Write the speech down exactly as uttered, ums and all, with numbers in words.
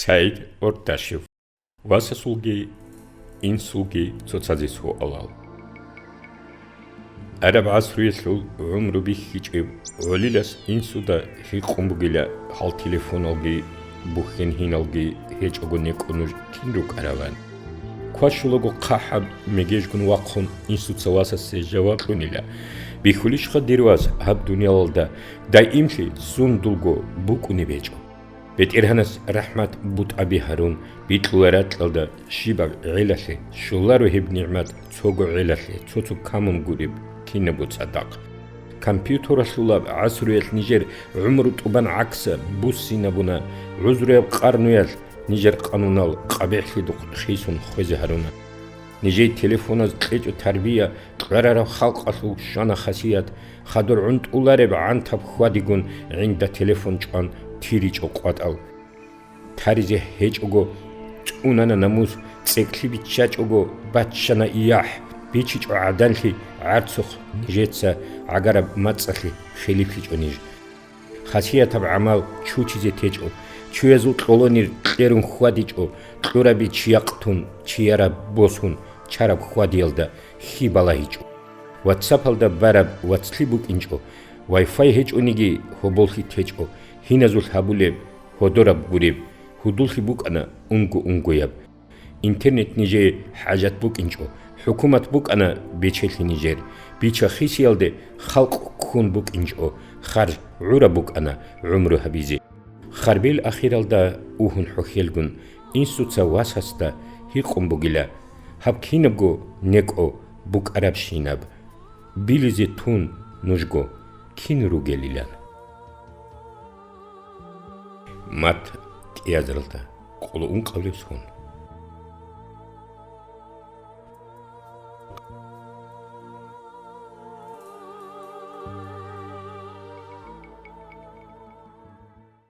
Саид Ордашев. Васасулги инсулги цоцазе суалал. Араб гӀасруялъул гӀумру бихьичӀеб гӀолилас инсуда гьикъун бугила, гьал телефоналги бухьен-гьиналги гьечӀого некӀо нуж кин рукӀараван. Квашулаго хъахӀаб мегежгун вахъун инсуца васасе жаваб кьунила: «Бихьулищха, дир вас, гьаб дуниялалда даимлъи сундулго букӀунеб гьечӀо». БетӀергьанас рахӀмат бутӀаби гьарун, бикьула ракьалда щибаб гӀелалъе, щоларо гьеб нигӀмат цого гӀелалъе, цо-цо камун гуреб кинабго цадахъ. Компьютералъулаб гӀасруялъ нижер гӀумру тӀубан гӀакса буссинабуна, гӀузруяб къарнуялъ нижер къанунал къабихӀлъидухъ хисун хвезе гьаруна. Нижей телефоназ кьечӀо тарбия, кьварараб халкъалъул щвана хасият, хадур гӀунтӀулареб гӀантаб хьвадигун гӀинда телефон чӀван тиричӀо къватӀал. Таризе гьечӀого цӀунана намус, цӀекӀлъи биччачӀого баччана яхӀ, бичичӀо гӀаданлъи гӀарцухъ, нижеца гӀагараб мацӀалъе хилиплъичӀо ниж. Хасиятаб гӀамал чучизе течӀо, чуязул кьолонир кьерун хьвадичӀо, кьураби чияхъ тун, чияраб босун, чараб хьвадиялда хьи балагьичӀо. Ватсапалда бараб вацлъи букӀинчӀо, вайфай гьечӀониги гьоболлъи течӀо, гьиназулъ гьабулеб гьодораб гуреб, гьудуллъи букӀана унго-унгояб. Интернет нижее хӀажат букӀинчӀо, хӀукумат букӀана бечелъи нижер, бича-хисиялде халкъ ккун букӀинчӀо, харж гӀураб букӀана гӀумру гьабизе. Харбел ахиралда угьун хӀухьелгун, инсуца васасда гьикъун бугила: «Гьаб кинабго некӀо букӀарабщинаб, билизе тун нужго кин ругелилан?» Мат кӀиазаралда къоло ункъабилеб сон.